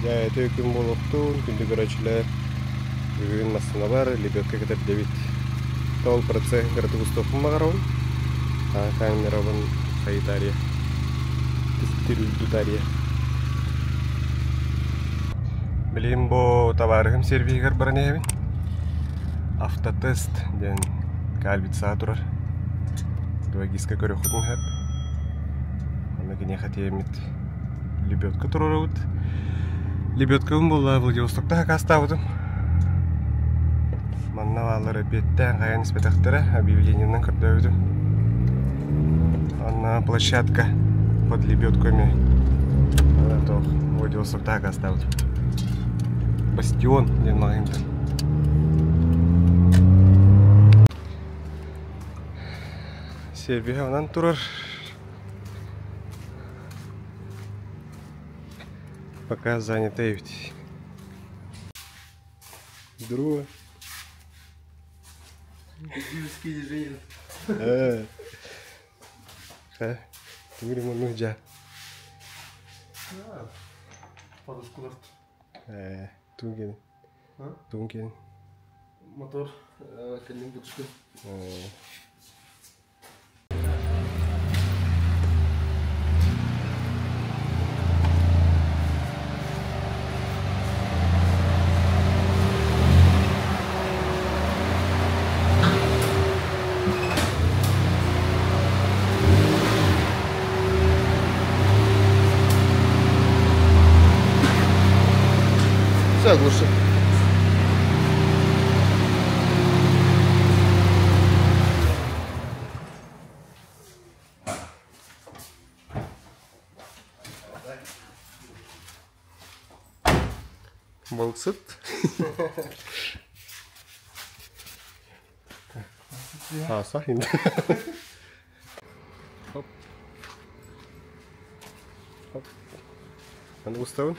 Дьэ, үтүө күн буолуохтун, күндү көрөөччүлэр. Бүгүн массыынабар лебедка кэтэрдэбит. Ол процесс кыратык устуохпун баҕарабын. Камерабын хайытаарыйа, тестируйдутаарыйа. Билигин бу табаарыһым сервиһигэр баран иһэбин. Автотест диэн кальвицаҕа турар. Двагиска көрүөххүтүн сөп. Онно киниэхэ тиэммит лебедка туруорабыт. Лебедкабын буолла Владивостокта хакаастаабытым. Манна бааллар эпиэттээн хайан испэтэхтэрэ, объявлениенан көрдөөбүтүм. Анна площадка под лебедку эмиэ Владивостокта хакаастаабытым. Бастион диэн маҕаһыынтан. Сервиһэ онон турар. Пока занята эбит. Здорово. Ха, тимир мунну жа. Подушкалар. Э, тугин. Тугин. Мотор кэлин подушка. Все, глуши. Балыксыт. А, сах инде. Хоп. Хоп. Аны уставын.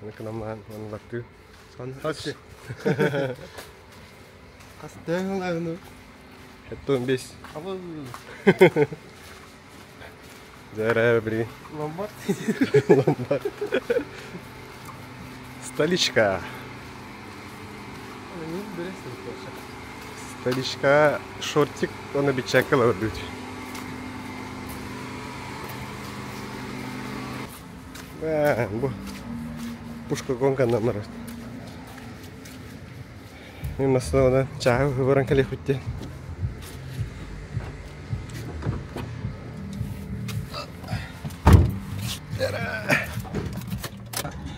Аны кынамнаан, аны латтыы. Хас. Хас дээгэн агны. Хеттон бес. Абы. Зарая бри. Ломбард. Ломбард. Столичка. Столичка шортик, он обечакала будет. Бу пушка гонка намар. Мен массынадан чааһы баран кэлиэхпит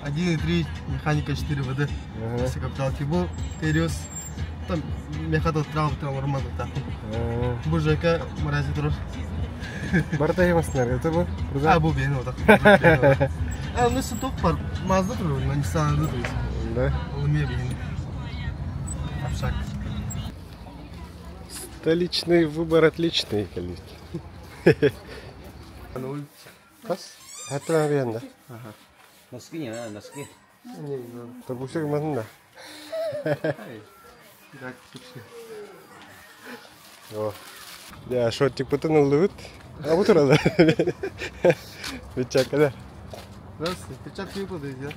1,3, механика 4 ВД. Капитал Кибо, Териус. Там мехата трав там нормально так. Бу ЖК морази турар. Барта ямасынар, это бу? А, бу бен вот так. А, ну суток пар, Мазда турар, но Nissan турар. Да. Ол ме бен. Апшак. Столичный выбор отличный, коллеги. Хас? Хаттан биэнда. Носки не надо, носки. Торбусик манна. О. Я шортик потом ыллыбыт. А бу турада. Бичакалар. Здравствуйте, перчатки выпадают, да?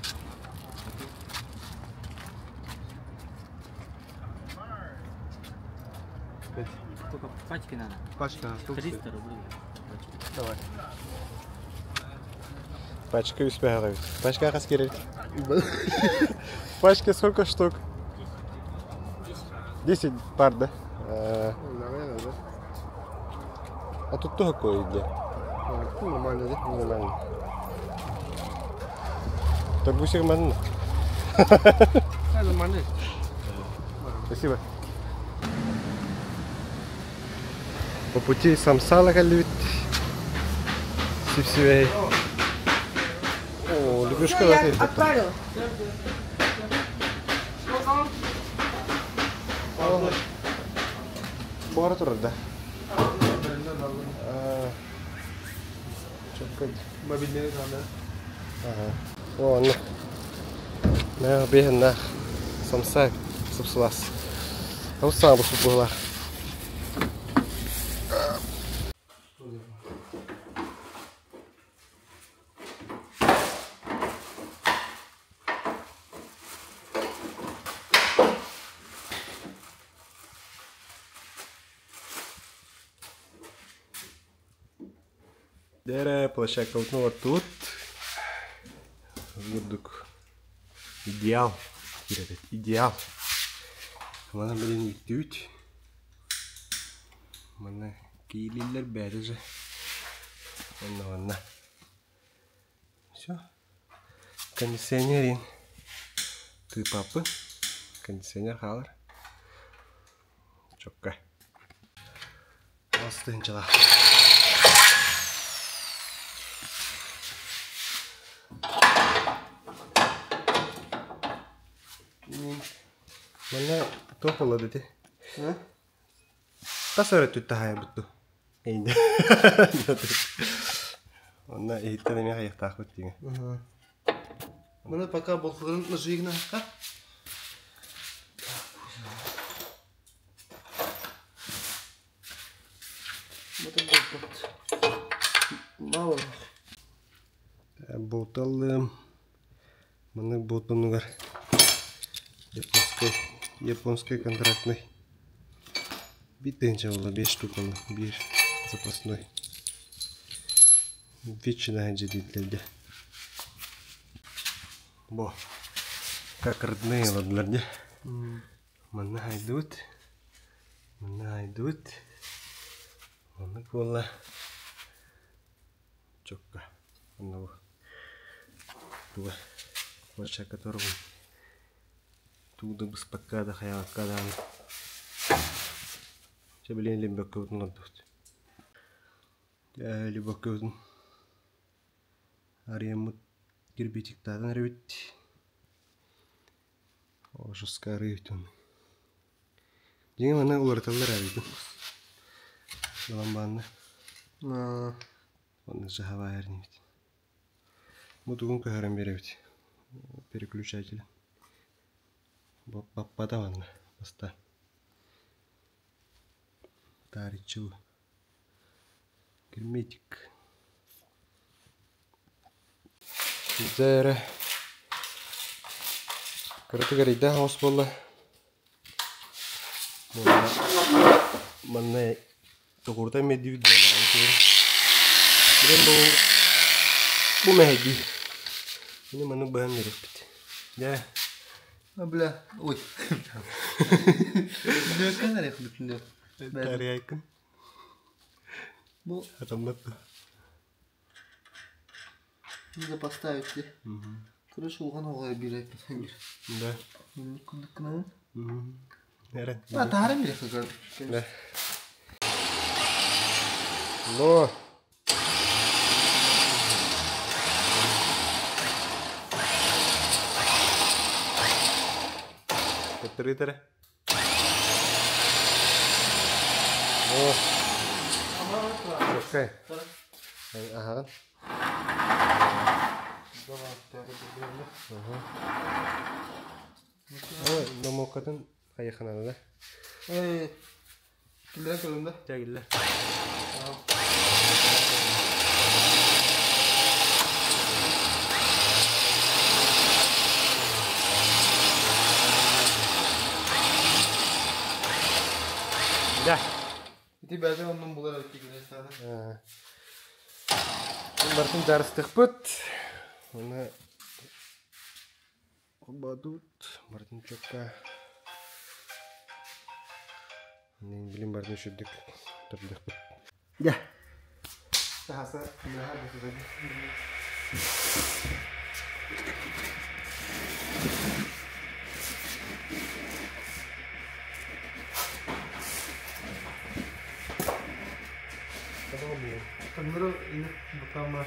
Сколько пачки надо? Пачка, сколько 300 рублей. Давай. Пачка успеха. Пачка хас керек. Пачка сколько штук? 10 пар, да? Наверное, да. А тут тоже кое-где. Нормально, да? Нормально. Торбусик манна. Нормально. Спасибо. По пути самсала кэллибит. Сипсибэй. О, лепешка Всё, я отправила. Бора турар да. Чөккө. Мобильный да. Ага. О, ну. Мэ бэһэн самса сапсылас. Ауса бу була. Дьэ площадкабытын олортубут. Курдук идеал киирэр идеал. Манан билин үттүбүт. Манна киилиллэр бэйэтэ же. Онно манна. Все. Кондиционер тыыпаппын. Кондиционер хаалар. Чокка. Астыынчалаах. Манна туох буолла ити? Тас өрөттүт таһаайбыт дуу? Онно иһиттэн эмиэ хайыахтаахпыт диҥэ. Маны пока болхолорун нажигнаахха. Мало. Болталлым. Маннык болтонугар японский, японский контрактный. Биир тыһыынча буолла, биэс штуканы, биир запасной. Ветчина дьэ Бо, как родные ладлар дьэ. Манна хайдыбыт, манна хайдыбыт. Маннык буолла. Чокка. Онно бу. Туга площадка торгун. Тугу да быспакка да хайаҕакка даҕаны. Чэ билигин лимбэккэбитин олордубут. Дьэ либоккэбитин арыйаммыт кирбиитиктаатан эрэбит. Ожуска арыйытын. Дьиҥэ манна уларыталлар арыйдым. Ылан баанна. Онно жаһабаайар инибит. Бу тугун көһөрөн биэрэбит. Переключатель. Баппата манна баста. Таарыччы бу. Герметик. Дьэ эрэ кыратык эрэйдээх оҕус буолла. Манна тоҕурутан биэрдибит буоллаҕына көрүҥ. Билэн бу бу мэһэйдии. Мини маннык быһан биэриэхпит. Дьэ. А бля, ой. Нөккөн эрэ Тарыйайкын. Бу Атаммат. Надо поставить де. Короче, улахан оҕо биир биир. Да. Куннуккунан. Эрэн. А, таһаран биир хагар. Да. Но. Төттөрү О. Окей. Аһаҕын. Ой, номокатын хайыханада да. Эй, киллere көрүм да. Дьэ киллэр. Да. Ити бэйэтэ оннун булар эбит кини саана. Барытын дьаарыстыахпыт. Уонна холбоотубут. Барытын чокка. Билин барытын үчүгдүк турдуохпут. Дьэ. Таһаса Tanrı yine bakalım.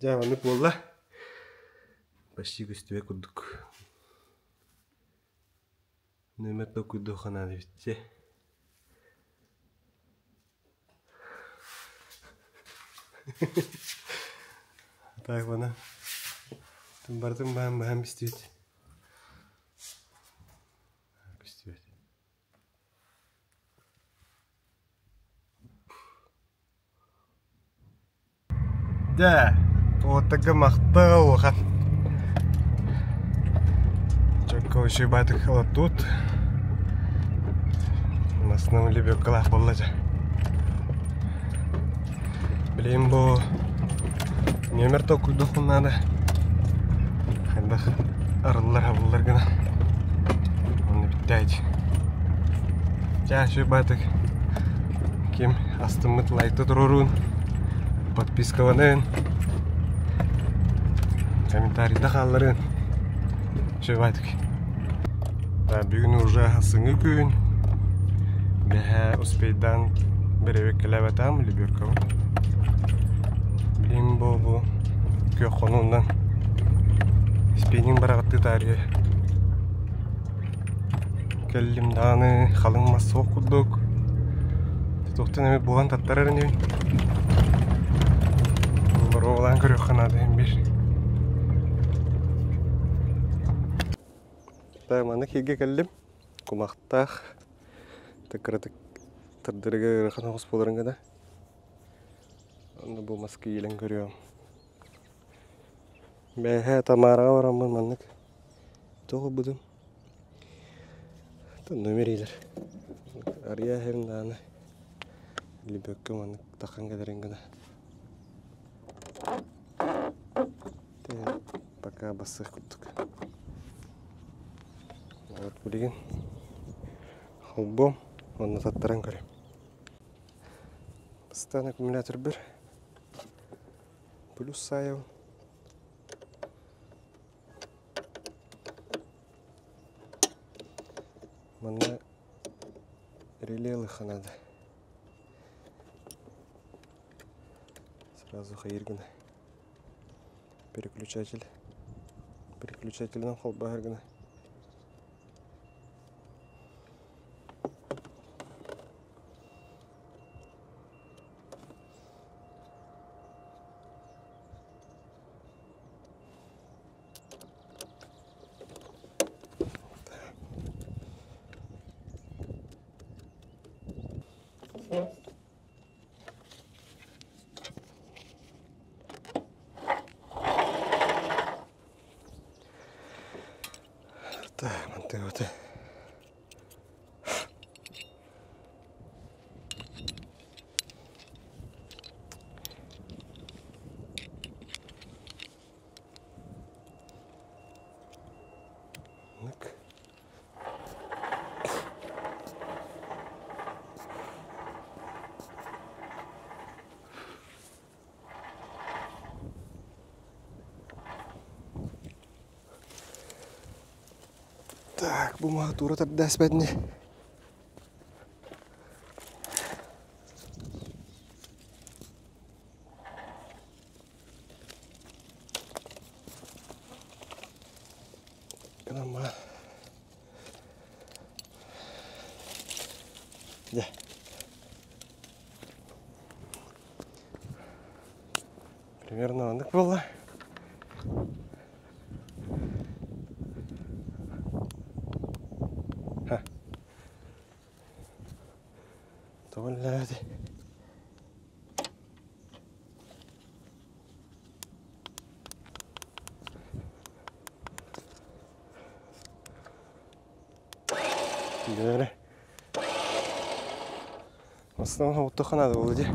Дьэ, маннык буолла. Почти көстүбэт курдук. Нөмер токуйдуохха наада эбит дьэ. Так, мана. Барытын баһан баһан бистибит. Көстүбэт. Дьэ, уоттарга махтал улахан. Чөккө үчүгэй баатык олордубут. Массыынам лебедкалаах буолла дьэ. Билигин бу нүөмэр толкуйдуохпун наада. Хайдах арыллар-хабыллар гына. Онно бүттээч. Чэ, үчүгэй баатык. Ким астыммыт лайкта туруоруун, подпискаланын, комментарийда хаалларын. Үчүгэй баатык. Бүгүн уже сыҥы күн. Бэһэ успейдан бэрэбиэркэлээбэтээм лебедкабын. Билигин бу бу күөх хонуунан спиннинг бараҕыттыы таарыйа кэллим даҕаны халыҥ мас суох курдук. Туохтан эмит буолан таттарар инибин. Боруобалаан көрүөххэ наада иһин биир. Маннык иһиргэ кэллим. Кумахтаах, кыратык тардырыга ыарахан оҕус буоларын гына. Онно бу маска иилэн көрүөм. Бэйэһэ Тамараҕа бараммын маннык туох ылбытым. Номер иилэр. Арыйа иһэбин даҕаны лебедка маннык таххан кэлэрин гына. Пока бассыах курдук. Вот билигин холбуом уонна таттаран көрүм. Бастаан аккумуляторбар плюс саайабын. Манна реле ылыахха наада. Сразу хайыр гына. Переключатель. Переключателинэн холбоһор гына. Так, мантыгыты. Так. Так, бу маһы туура тардаспэтини. Гынан Дьэ. Примерно оннук буолла. Ха. Тоҕо үлэлээбэти? Дьэ, Основном оттуохха наада буолуо дии.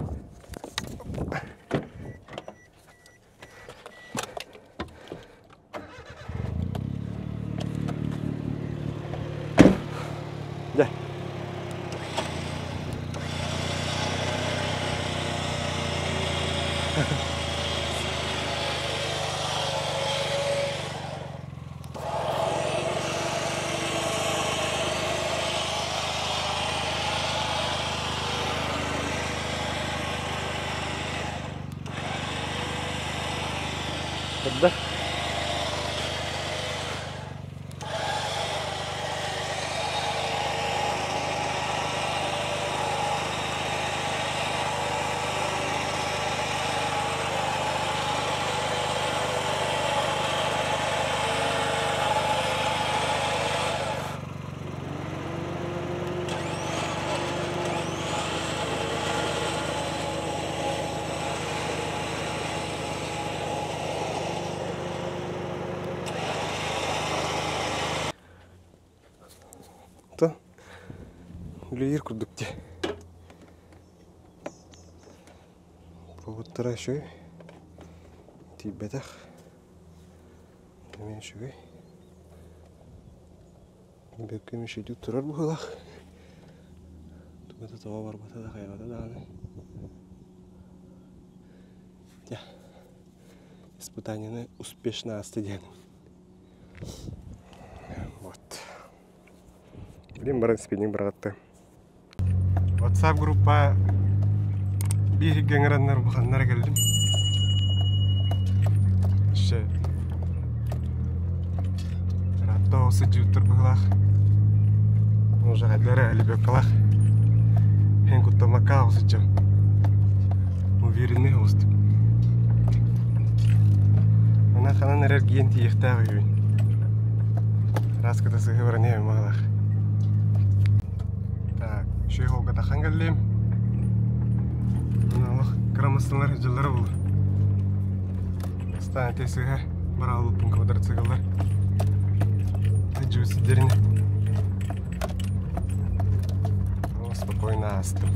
Дьэ. Турда. Оттон үлэлиир курдук дии. Проводтара үчүгэй, тиийбэтэх. Эмиэ үчүгэй. Бөккө үчүгэйдик турар быһыылаах. Туга да тоҕо барбата да хайаата даҕаны. Дьэ, испытанияны успешно ааста диэн. Вот. Билин баран спиннинг быраҕатта. WhatsApp группа биир ыҥыраннар улаханнара кэллим. Өссө ыраатта сылдьыбыттар быһыылаах. Уже хайдара лебедкалаах. Эн куттаммакка сылдьам. Уверенный оҕустук. Ана ханан эрэр гиэн тиийиэхтээх үһүбүн. Раската сыһы баран иһэбин баҕалаах. Так, үчүгэй холга тахан кэллим. Олох кырамыстылар дьыллара булар. Бастаан ити сыһа бараалыппын квадроцикллар. Сыдьыы сиддерини. Спокойно астым.